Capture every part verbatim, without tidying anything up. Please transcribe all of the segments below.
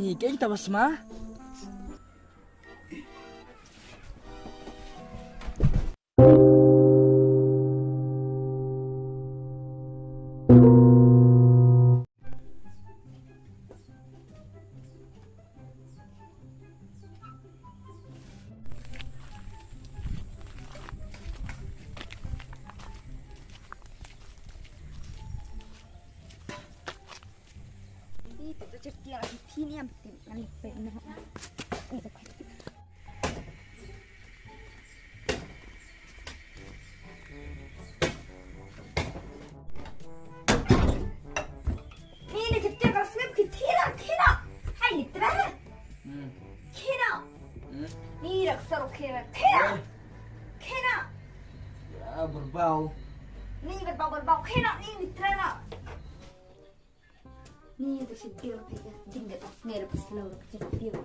Ih, keiñ ta ba sma. Ni ni kete ka sngap ki thira, thira. Hai ni tra. Hmm. Thira. Hmm. Ni rak sar khira, khira. Eh. Khira. Ya, berbau. Ni berbau, berbau. Khira, ni ni tra na. Ni tu si bil pe ya. Ding de tak ne lepas lo rak si bil.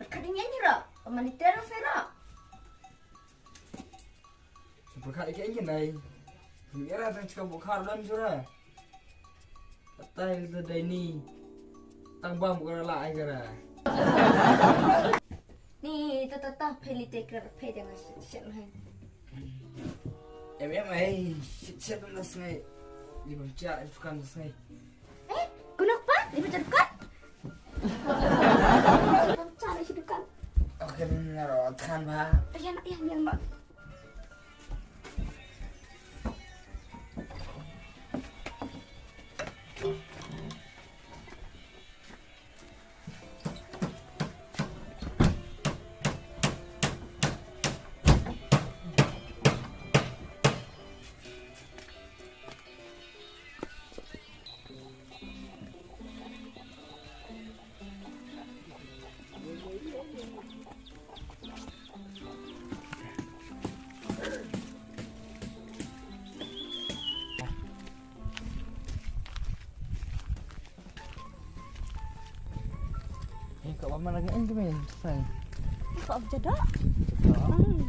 Ka ding yan ira, mani tero fera. Super khat ike ike nai. Ngira tang chika bukhar dan jura. Patai le dai ni. Tang bam kara la ai kara. Ni ta ta ta phe li te kra phe de ngai shen hai. Em em ai shen shen na sngai. Ni bam cha dukan na sngai. Eh, kunok pa? Ni bam cha dukan. Bam cha na shi dukan. Oke, na ro than ba. Ayan ayan ayan ba. Eh, kau mama lagi en kemen, sayang. Kau apa jadok? Jadok. Hmm.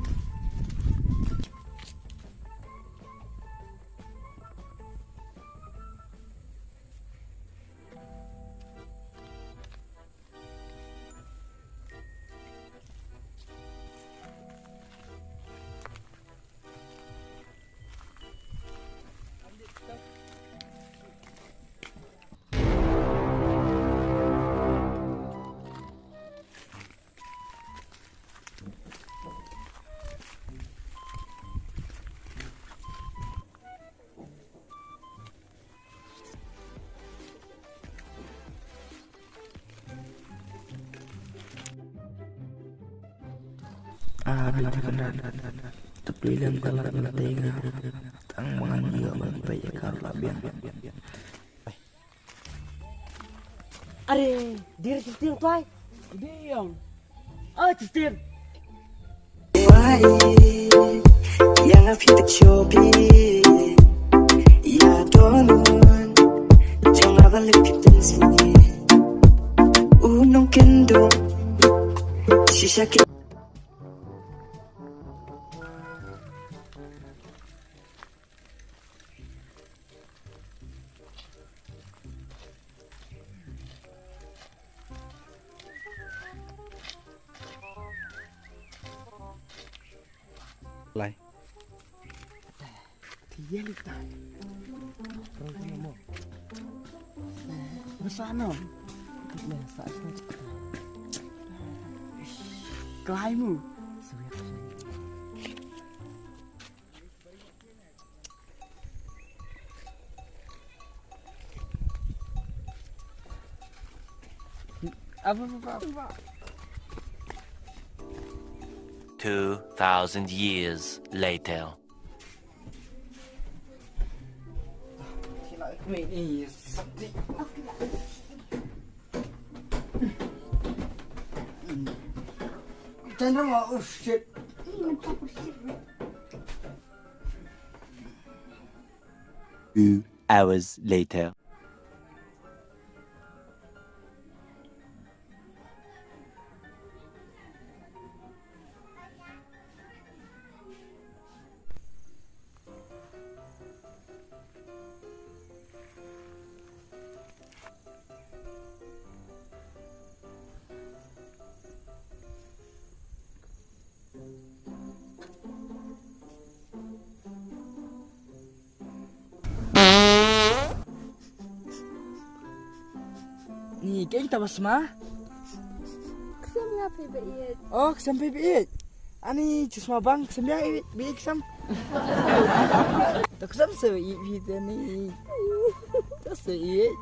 Ah, biar kan. Tapi lem kan kan tenga. Tang mangan dia ban pai kar la biang. Are, dir Justin tuai. Diang. Oh, Justin. Wai, yang api chopi. Ya donun. Jong abal pitin sini. Unong kendo. Shisha ki. Lai. Tiya li ta. Rong mo. Besano. Sa sa. Klai mu. Apa, apa, apa? Two thousand years later. Chandra, oh shit. Two hours later. Ni keng ta basma. Ksem ïa phi ba ïeit. Oh, ksem phi ba ïeit. Ani chusma bang ksem ïa ïeit, ba ïeit ksem. Ta ksem se ba ïeit phi te ni. Ta se ïeit.